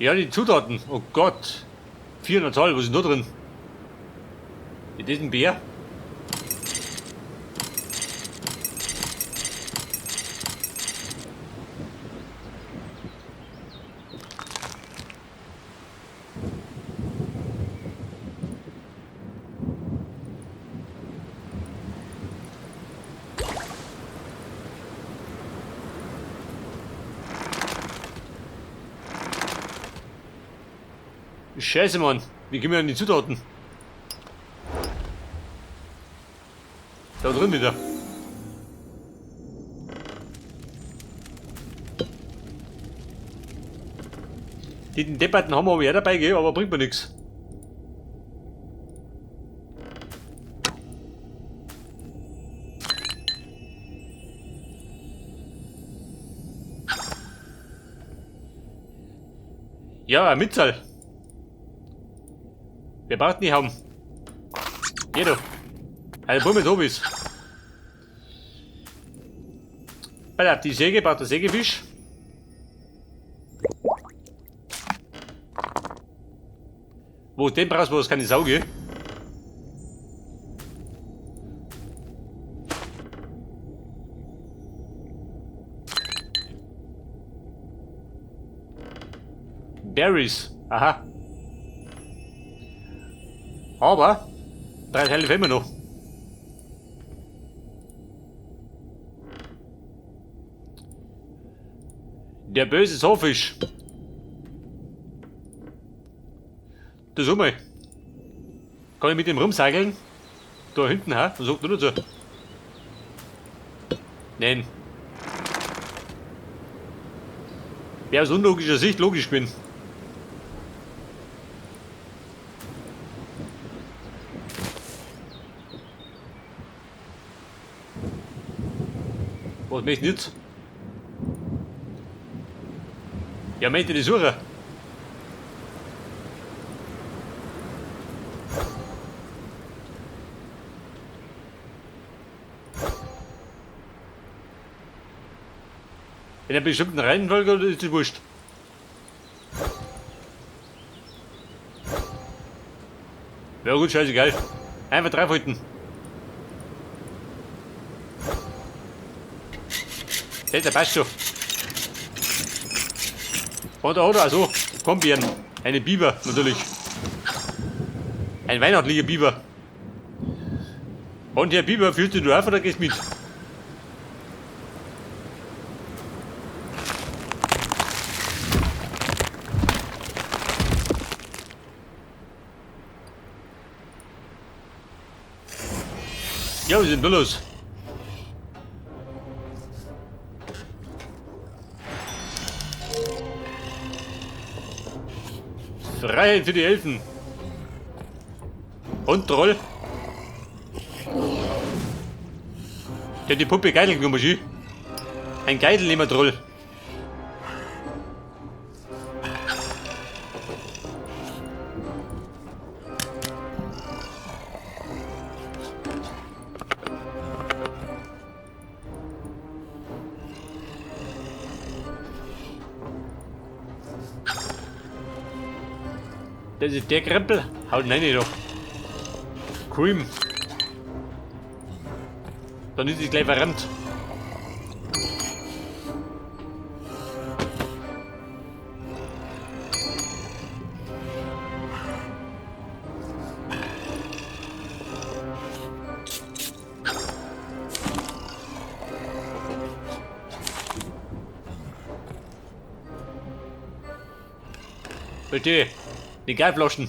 Ja, die Zutaten. Oh Gott. 400 Zahl, was ist denn da drin? In diesem Bär? Scheiße, Mann. Wie gehen wir an die Zutaten? Da drin wieder. Den Depperten haben wir aber ja dabei, gell? Aber bringt mir nichts. Ja, ein Mitzahl. Wer braucht nicht haben? Jeder. Ein Bub mit Hobbys. Alter, die Säge braucht der Sägefisch. Wo den brauchst du, wo es keine Sau geht. Berries. Aha. Aber drei Teile fehlen mir noch. Der böse Sawfisch. Das mal. Kann ich mit dem rumsegeln? Da hinten, ha? Was sagt du dazu? Nein. Wäre aus unlogischer Sicht logisch bin. Was möchte ich jetzt? Ja, möchte die suchen. In einer bestimmten Reihenfolge oder ist das wurscht? Ja gut, scheißegal. Einfach draufhalten. Der passt schon. Und da hat er also Kombieren. Eine Biber, natürlich. Ein weihnachtlicher Biber. Und der Biber, fühlst du auf oder gehst mit? Ja, wir sind los. Freiheit für die Elfen. Und Troll. Der hat die Puppe Geidel genommen, schön. Ein Geidelnehmer-Troll. Das ist der Krempel. Haut rein doch. Cream. Dann ist es gleich verrammt. Bitte. Die Geilflaschen.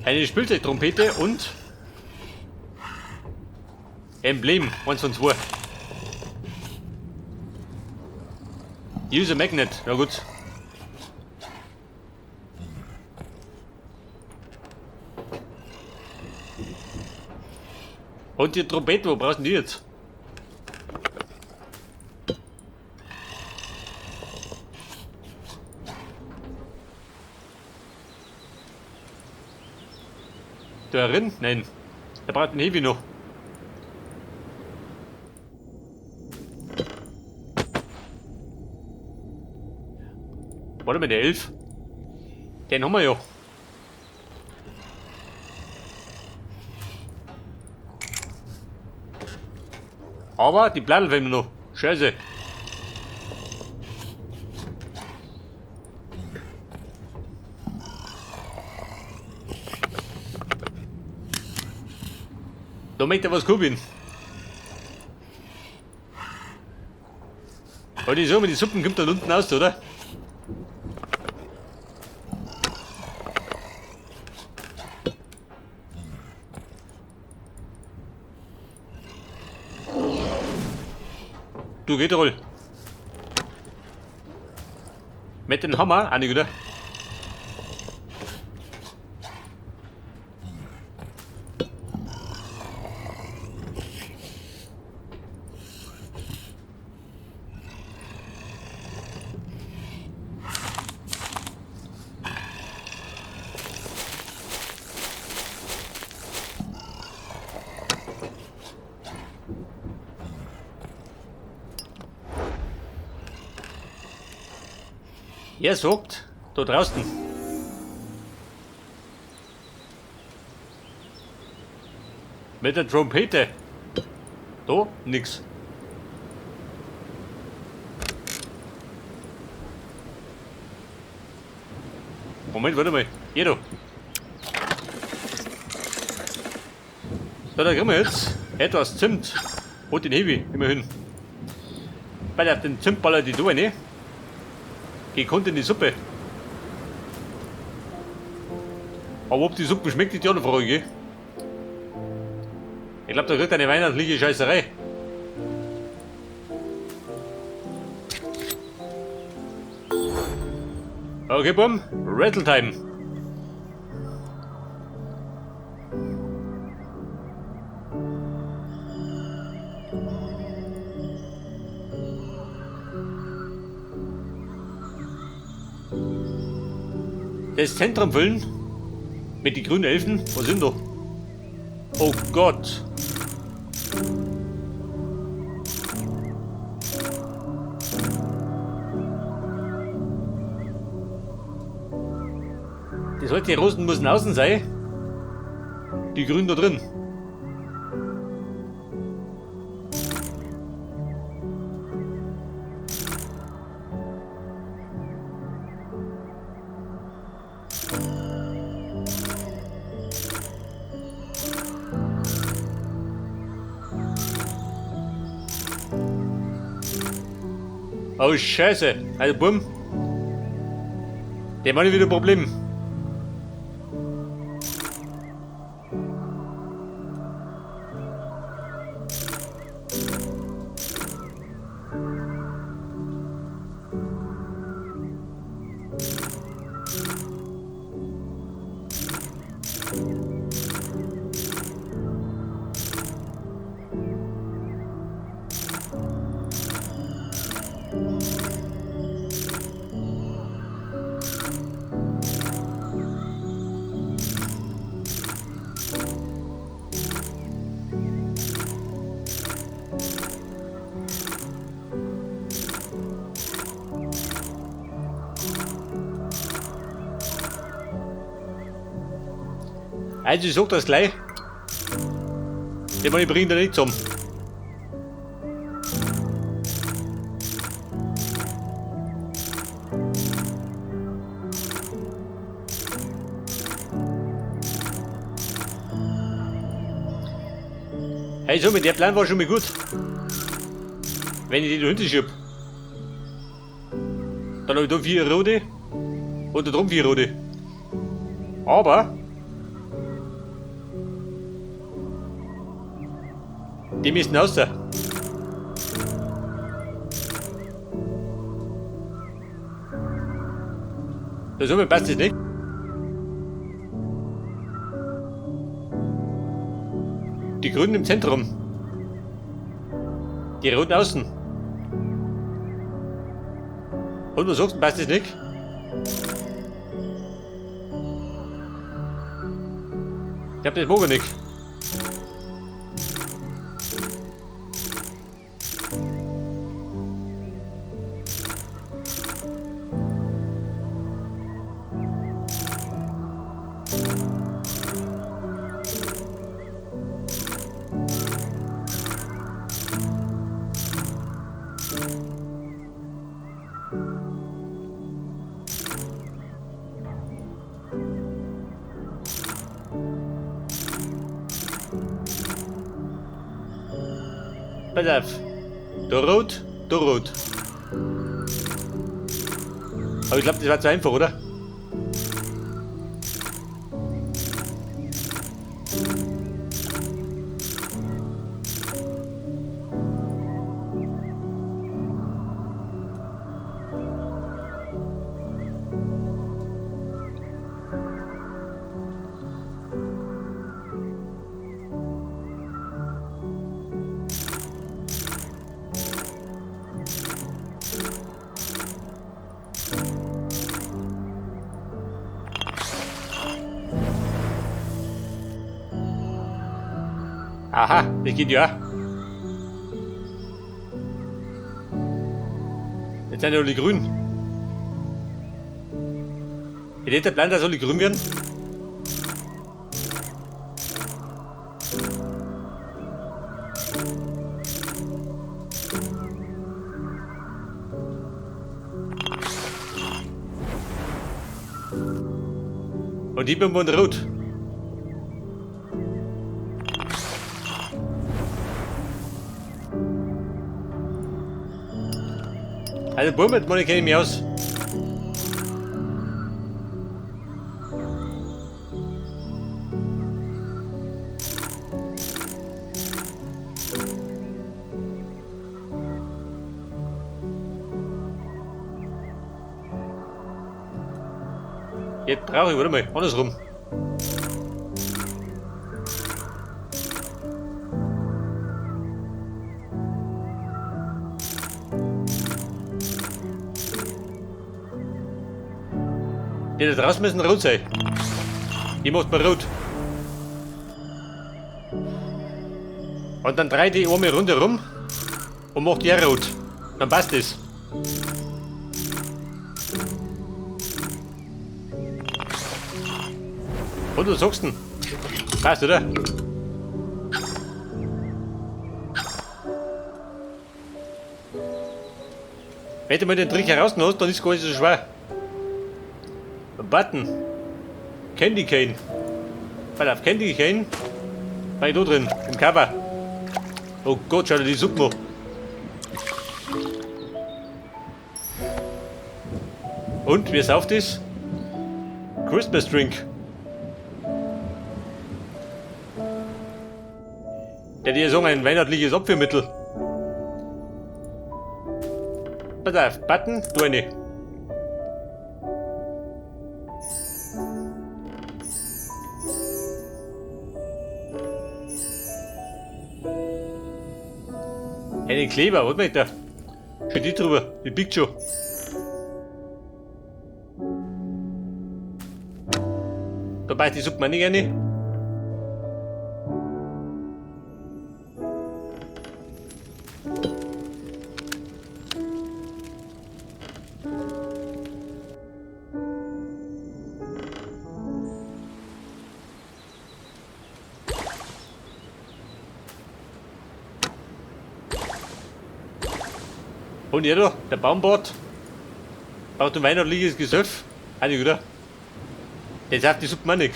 Eine Spielzeugtrompete und Emblem 1 von 2. User Magnet, ja gut. Und die Trompete, wo brauchst du die jetzt? Da drin? Nein. Der braucht einen Heavy noch. Warte mal, der Elf. Den haben wir ja. Aber die Platten fehlen mir noch. Scheiße. Da möchte er was kurbeln. Weil die so mit den Suppen kommt dann unten aus, oder? Du geht roll. Mit dem Hammer, auch nicht, oder? Er sagt, da draußen. Mit der Trompete. Da nix. Moment, warte mal. Hier da. So, da kriegen wir jetzt etwas Zimt. Und den Heavy, immerhin. Bei der den Zimtballer die da ne? Gekonnt in die Suppe. Aber ob die Suppe schmeckt, ist die andere Frage, gell? Ich glaube, da kriegt eine weihnachtliche Scheißerei. Okay, bumm. Rattle Time. Das Zentrum füllen mit den grünen Elfen. Was sind da? Oh Gott. Das heißt, die Rosen müssen außen sein. Die grünen da drin. Oh Scheiße, also bumm. Der Mann hat wieder ein Problem. Also ich sag das gleich. Den Mann bringt er nicht zusammen. Hey, so, mit der Plan war schon mal gut. Wenn ich die da hinten schieb. Dann hab ich da 4 rote und da drum 4 rote. Aber die müssen raus. Da so passt das nicht. Die Grünen im Zentrum. Die Roten außen. Und was sagst du, passt das nicht? Ich glaube, das mag er nicht. Pass auf. Da rot, da rot. Aber ich glaube, das war zu einfach, oder? Aha, das geht ja. Jetzt sind ja alle grün. Ich hätte der Plan, dass alle grün werden. Und die bin rot. Also Burmet, kenne ich mich aus. Jetzt brauche ich, warte mal, andersrum. Die da draußen müssen rot sein. Die macht man rot. Und dann dreht die einmal rundherum und macht die auch rot. Dann passt das. Und was sagst du denn? Passt, oder? Wenn du mal den Trick heraus hast, dann ist es gar nicht so schwer. Button. Candy Cane. Pass auf, Candy Cane. War ich da drin, im Cover. Oh Gott, schau dir die Suppe an. Und, wer sauft das? Christmas Drink. Der dir so ein weihnachtliches Abführmittel. Pass auf, Button, du eine. Einen Kleber, was meint der? Schau die drüber, die biegt schon. Da beißt die Suppe auch nicht rein. Und hier da, der Baumbart. Braucht ein weihnachtliches Gesöff. Auch nicht, oder? Jetzt hat die Suppe auch nicht.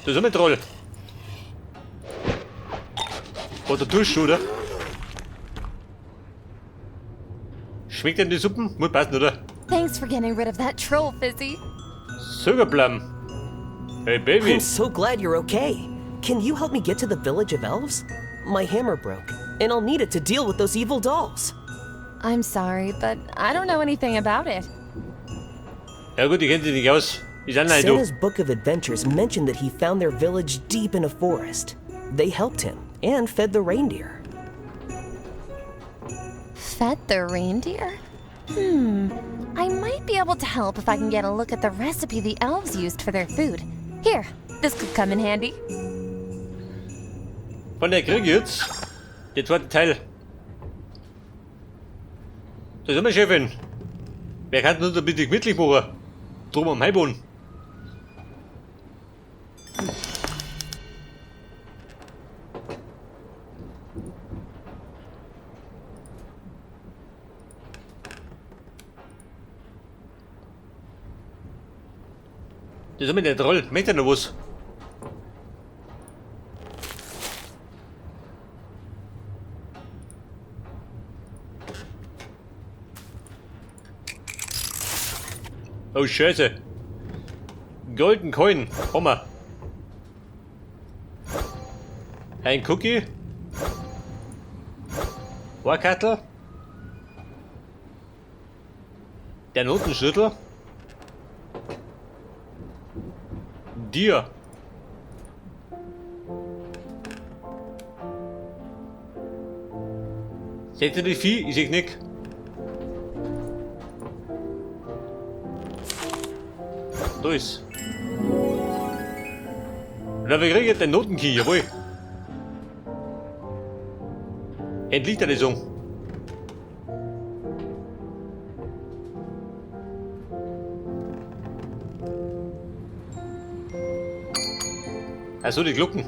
Das ist auch ein Troll. Oder Dusch, oder? Schmeckt denn die Suppen? Muss passen, oder? Thanks for getting rid of that troll, Fizzy. Zuckerplum. Hey, Baby. I'm so glad you're okay. Can you help me get to the village of elves? My hammer broke, and I'll need it to deal with those evil dolls. I'm sorry, but I don't know anything about it. Ja gut, die kennt sich nicht aus. Ist allein du. Santa's Book of Adventures mentioned that he found their village deep in a forest. They helped him and fed the reindeer. Fed the reindeer? I might be able to help if I can get a look at the recipe the elves used for their food. Here, this could come in handy. Von der krieg ich jetzt der zweite Teil. Da sind wir, Chefin. Wer kann uns ein bisschen gemütlich machen? Drum am Heimboden. Das ist immer der Troll. Möchte er noch was? Oh Scheiße. Golden Coin. Hammer. Ein Cookie. Ohrkartel. Der Notenschlüssel. Dir. Seht ihr die Vieh? Ich seh nicht. Da ist. Na, wir kriegen den Notenkey, jawohl. Endlich der Song. Achso, die Glocken.